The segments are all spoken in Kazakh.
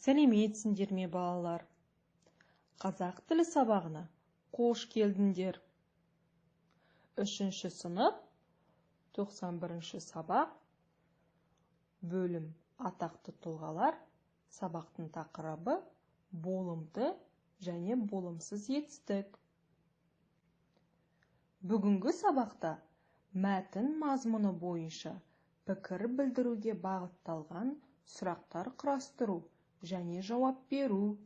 Сәлеметсіңдер ме, балалар? Қазақ тілі сабағына қош келдіңдер. 3-ші сынып, 91-ші сабақ, бөлім атақты тұлғалар, сабақтың тақырыбы болымды және болымсыз етістік. Бүгінгі сабақта мәтін мазмұны бойынша пікір білдіруге бағытталған сұрақтар құрастыру және жауап беру,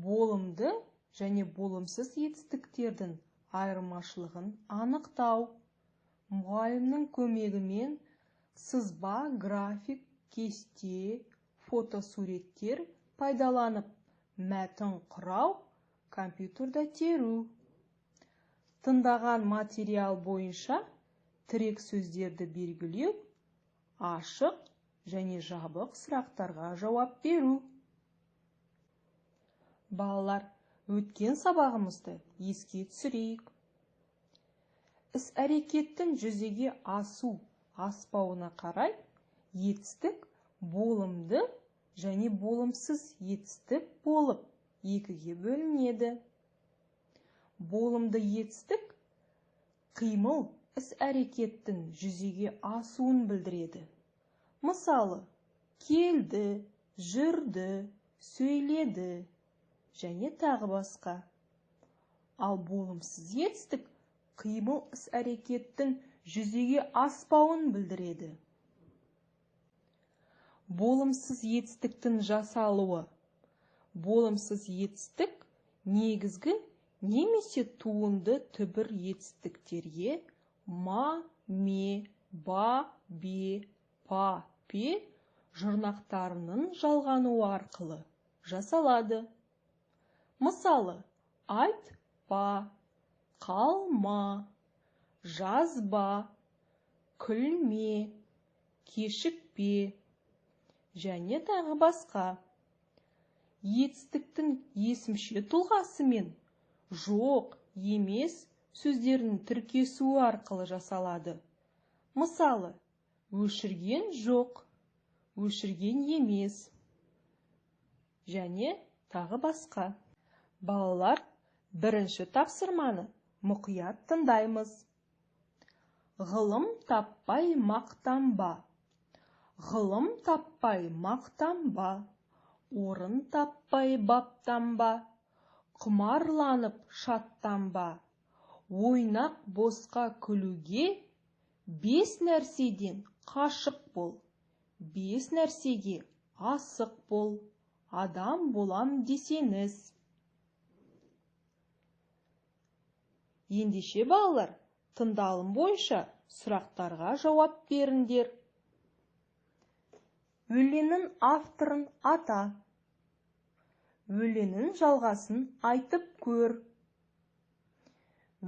болымды және болымсыз етістіктердің айырмашылығын анықтау, мұғалімнің көмегімен сызба, график, кесте, фотосуреттер пайдаланып мәтін құрау, компьютерде теру. Тыңдаған материал бойынша тірек сөздерді белгілеу, ашық және жабық сұрақтарға жауап беру. Балалар, өткен сабағымызды еске түсірейік. Іс-әрекеттің жүзеге асу, аспауына қарай етістік болымды және болымсыз етістік болып екіге бөлінеді. Болымды етістік қимыл іс-әрекеттің жүзеге асуын білдіреді. Мысалы, келді, жүрді, сөйледі және тағы басқа. Ал болымсыз етістік қимыл іс-әрекеттің жүзеге аспауын білдіреді. Болымсыз етістіктің жасалуы. Болымсыз етістік негізгі немесе туынды түбір етістіктерге ма, ме, ба, бе, па, пе жұрнақтарының жалғануы арқылы жасалады. Мысалы, айтпа, қалма, жазба, күлме, кешікпе және тағы басқа. Етістіктің есімше тұлғасымен жоқ, емес сөздерінің тіркесуі арқылы жасалады. Мысалы, өшірген жоқ, өшірген емес және тағы басқа. Балалар, бірінші тапсырманы мұқият тыңдаймыз. Ғылым таппай мақтанба. Ғылым таппай мақтанба, орын таппай баптанба, құмарланып шаттанба, ойнақ босқа күлуге 5 нәрседен қашық бол, 5 нәрсеге асық бол, адам болам десеңіз. Ендеше, балалар, тыңдалым бойынша сұрақтарға жауап беріңдер. Өлеңнің авторын ата. Өлеңнің жалғасын айтып көр.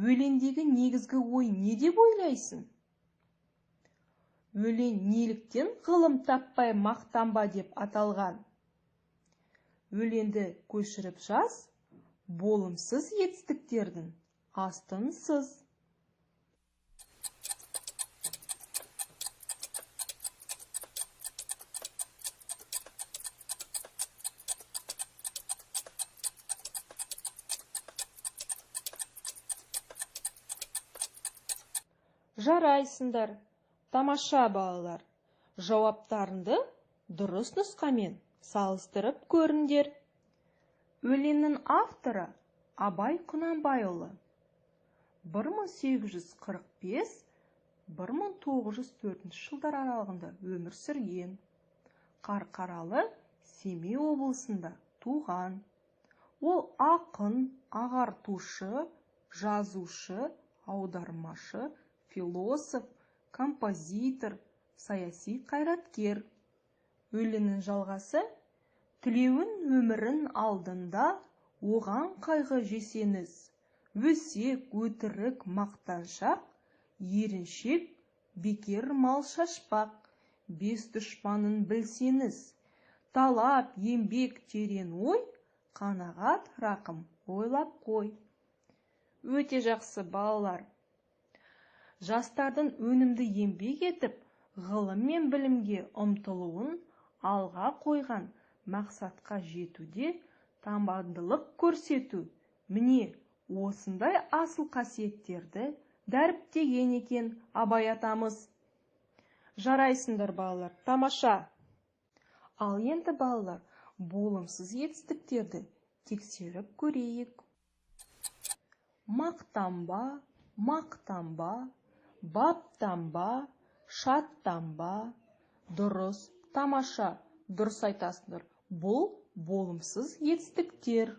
Өлеңдегі негізгі ой не деп ойлайсың? Өлең неліктен ғылым таппай мақтанба деп аталған? Өлеңді көшіріп жаз, болымсыз етістіктердің астын сыз. Жарайсыңдар, тамаша балалар. Жауаптарыңды дұрыс нұсқамен салыстырып көріңдер. Өлеңнің авторы Абай Құнанбайұлы. 1845-1904 жылдар аралығында өмір сүрген. Қарқаралы, Семей облысында туған. Ол ақын, ағартушы, жазушы, аудармашы, философ, композитор, саяси қайраткер. Өлеңнің жалғасы тілеуін өмірін алдында оған қайғы жесеңіз, өсек, өтірік, мақтаншақ, еріншек, бекер мал шашпақ, 5 дұшпанын білсеңіз, талап, еңбек, терең ой, қанағат, рақым, ойлап қой. Өте жақсы, балалар. Жастардың өнімді еңбек етіп, ғылым мен білімге ұмтылуын алға қойған Мақсатқа жетуде табандылық көрсету. Міне, осындай асыл қасиеттерді дәріптеген екен Абай атамыз. Жарайсыңдар, балалар, тамаша. Ал енді, балалар, болымсыз етістіктерді тексеріп көрейік. Мақтанба, мақтанба, баптанба, шаттанба. Дұрыс, тамаша, дұрыс айтасыңдар. Бұл болымсыз етістіктер.